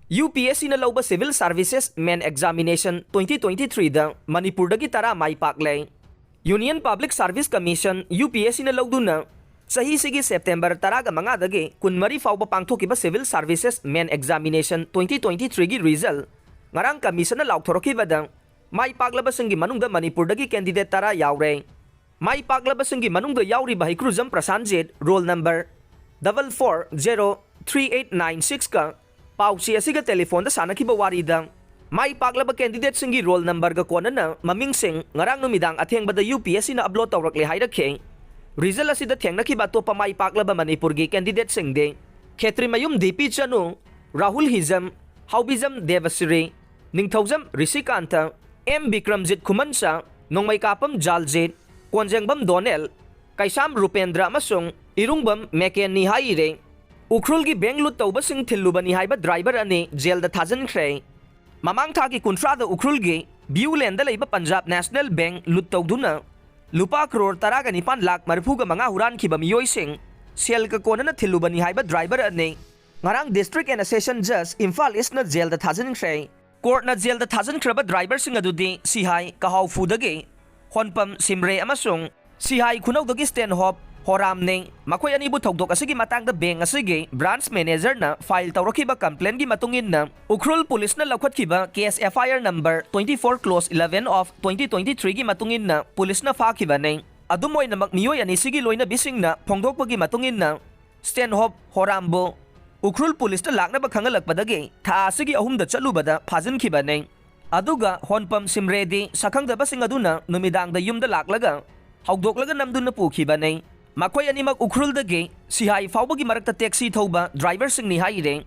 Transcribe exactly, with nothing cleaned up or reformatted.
UPSCꯅ ꯂꯧꯕ Civil Services Men Examination twenty twenty-threeꯗ ꯃꯅꯤꯄꯨꯔꯗꯒꯤ ꯇꯔꯥ ꯃꯥꯏ ꯄꯥꯛꯂꯦ꯫ Union Public Service Commission, UPSCꯅ ꯂꯧꯗꯨꯅ ꯆꯍꯤꯁꯤꯒꯤ ꯁꯦꯞꯇꯦꯝꯕꯔ ꯇꯔꯥꯒ ꯃꯉꯥꯗꯒꯤ ꯀꯨꯟꯃꯔꯤ ꯐꯥꯎꯕ ꯄꯥꯡꯊꯣꯛꯈꯤꯕ Civil Services Men Examination twenty twenty-threeꯒꯤ result ꯉꯔꯥꯡ commissionꯅ ꯂꯥꯎꯊꯣꯔꯛꯈꯤꯕꯗ, ꯃꯥꯏ ꯄꯥꯛꯂꯕꯁꯤꯡꯒꯤ ꯃꯅꯨꯡꯗ ꯃꯅꯤꯄꯨꯔꯗꯒꯤ candidate ꯇꯔꯥ ꯌꯥꯎꯔꯦ꯫ ꯃꯥꯏ ꯄꯥꯛꯂꯕꯁꯤꯡꯒꯤ ꯃꯅꯨꯡꯗ ꯌꯥꯎꯔꯤꯕ ꯍꯩꯀ꯭ꯔꯨꯖꯝ ꯄ꯭ꯔꯁꯥꯟꯖꯤꯠ, roll number double four zero three eight nine six ꯀ ꯄꯥꯎꯆꯦ ꯑꯁꯤꯒ ꯇꯦꯂꯤꯐꯣꯟꯗ ꯁꯥꯟꯅꯈꯤꯕ ꯋꯥꯔꯤꯗ, ꯃꯥꯏ ꯄꯥꯛꯂꯕ candidateꯁꯤꯡꯒꯤ roll numberꯒ ꯀꯣꯟꯅꯅ ꯃꯃꯤꯡꯁꯤꯡ ꯉꯔꯥꯡ ꯅꯨꯃꯤꯗꯥꯡ ꯑꯊꯦꯡꯕꯗ UPSCꯅ upload ꯇꯧꯔꯛꯂꯦ ꯍꯥꯏꯔꯛꯈꯤ꯫ Result ꯑꯁꯤꯗ ꯊꯦꯡꯅꯈꯤꯕ ꯑꯇꯣꯞꯄ ꯃꯥꯏ ꯄꯥꯛꯂꯕ ꯃꯅꯤꯄꯨꯔꯒꯤ candidateꯁꯤꯡꯗꯤ ꯈꯦꯇ꯭ꯔꯤꯃꯌꯨꯝ DP ꯆꯅꯨ, ꯔꯥꯍꯨꯜ ꯍꯤꯖꯝ, ꯍꯥꯎꯕꯤꯖꯝ ꯗꯦꯕꯁ꯭ꯔꯤ, ꯅꯤꯡꯊꯧꯖꯝ ꯔꯤꯁꯤꯀꯥꯟꯇ, ꯑꯦꯝ ꯕꯤꯀ꯭ꯔꯝꯖꯤꯠ ꯈꯨꯃꯟꯆꯥ, ꯅꯣꯡꯃꯩꯀꯥꯄꯝ ꯖꯥꯜꯖꯤꯠ, ꯀꯣꯟꯖꯦꯡꯕꯝ ꯗꯣꯅꯦꯜ, ꯀꯩꯁꯥꯝ ꯔꯨꯄꯦꯟꯗ꯭ꯔ ꯑꯃꯁꯨꯡ ꯏꯔꯨꯡꯕꯝ ꯃꯦꯀꯦꯟꯅꯤ ꯍꯥꯏꯔꯦ꯫ ꯎꯈ꯭ꯔꯨꯜꯒꯤ bank loot ꯇꯧꯕꯁꯤꯡ ꯊꯤꯜꯂꯨꯕꯅꯤ ꯍꯥꯏꯕ driver ꯑꯅꯤ ꯖꯦꯜꯗ ꯊꯥꯖꯤꯟꯈ꯭ꯔꯦ꯫ ꯃꯃꯥꯡ ꯊꯥꯒꯤ ꯀꯨꯟꯊ꯭ꯔꯥꯗ ꯎꯈ꯭ꯔꯨꯜꯒꯤ ꯕ꯭ꯌꯨꯂꯦꯟꯗ ꯂꯩꯕ ꯄꯟꯖꯥꯕ ꯅꯦꯁꯅꯦꯜ ꯕꯦꯡꯛ ꯂꯨꯠ ꯇꯧꯗꯨꯅ ꯂꯨꯄꯥ ꯀ꯭ꯔꯣꯔ ꯇꯔꯥꯒ ꯅꯤꯄꯥꯟ ꯂꯥꯈ ꯃꯔꯤꯐꯨꯒ ꯃꯉꯥ ꯍꯨꯔꯥꯟꯈꯤꯕ ꯃꯤꯑꯣꯏꯁꯤꯡ ꯁꯦꯜꯒ ꯀꯣꯟꯅꯅ ꯊꯤꯜꯂꯨꯕꯅꯤ ꯍꯥꯏꯕ driver ꯑꯅꯤ ꯉꯔꯥꯡ District and Session Judge Imphal ꯏꯁꯅ ꯖꯦꯜꯗ ꯊꯥꯖꯤꯟꯈ꯭ꯔꯦ꯫ ꯀꯣꯔꯠꯅ ꯖꯦꯜꯗ ꯊꯥꯖꯤꯟꯈ꯭ꯔꯕ driverꯁꯤꯡ ꯑꯗꯨꯗꯤ ꯁꯤꯍꯥꯏ ꯀꯍꯥꯎꯐꯨꯗꯒꯤ ꯍꯣꯟꯄꯝ ꯁꯤꯝꯔꯦ ꯑꯃꯁꯨꯡ ꯁꯤꯍꯥꯏ ꯈꯨꯅꯧꯗꯒꯤ ꯁ꯭ꯇꯦꯟꯍꯣꯞ ꯍꯣꯔꯥꯝꯅꯤ꯫ ꯃꯈꯣꯏ ꯑꯅꯤꯕꯨ ꯊꯧꯗꯣꯛ ꯑꯁꯤꯒꯤ ꯃꯇꯥꯡꯗ ꯕꯦꯡꯛ ꯑꯁꯤꯒꯤ branch managerꯅ file ꯇꯧꯔꯛꯈꯤꯕ complaintꯒꯤ ꯃꯇꯨꯡ ꯏꯟꯅ ꯎꯈ꯭ꯔꯨꯜ ꯄꯨꯂꯤꯁꯅ ꯂꯧꯈꯠꯈꯤꯕ case FIR number twenty four close eleven of twenty twenty threeꯒꯤ ꯃꯇꯨꯡ ꯏꯟꯅ ꯄꯨꯂꯤꯁꯅ ꯐꯥꯈꯤꯕꯅꯤ꯫ ꯑꯗꯨꯝ ꯑꯣꯏꯅꯃꯛ, ꯃꯤꯑꯣꯏ ꯑꯅꯤꯁꯤꯒꯤ ꯂꯣꯏꯅꯕꯤꯁꯤꯡꯅ ꯐꯣꯡꯗꯣꯛꯄꯒꯤ ꯃꯇꯨꯡ ꯏꯟꯅ, ꯁ꯭ꯇꯦꯟꯍꯣꯞ ꯍꯣꯔꯥꯝꯕꯨ ꯎꯈ꯭ꯔꯨꯜ ꯄꯨꯂꯤꯁꯇ ꯂꯥꯛꯅꯕ ꯈꯪꯍꯜꯂꯛꯄꯗꯒꯤ ꯊꯥ ꯑꯁꯤꯒꯤ ꯑꯍꯨꯝꯗ ꯆꯠꯂꯨꯕꯗ ꯐꯥꯖꯤꯟꯈꯤꯕꯅꯤ꯫ ꯑꯗꯨꯒ ꯍꯣꯟꯄꯝ ꯁꯤꯝꯔꯦꯗꯤ ꯁꯛꯈꯪꯗꯕꯁꯤꯡ ꯑꯗꯨꯅ ꯅꯨꯃꯤꯗꯥꯡꯗ ꯌꯨꯝꯗ ꯂꯥꯛꯂꯒ ꯍꯧꯗꯣꯛꯂꯒ ꯅꯝꯗꯨꯅ ꯄꯨꯈꯤꯕꯅꯤ꯫ ꯃꯈꯣꯏ ꯑꯅꯤꯃꯛ ꯎꯈ꯭ꯔꯨꯜꯗꯒꯤ ꯁꯤꯍꯥꯏ ꯐꯥꯎꯕꯒꯤ ꯃꯔꯛꯇ taxi ꯊꯧꯕ driverꯁꯤꯡꯅꯤ ꯍꯥꯏꯔꯦ꯫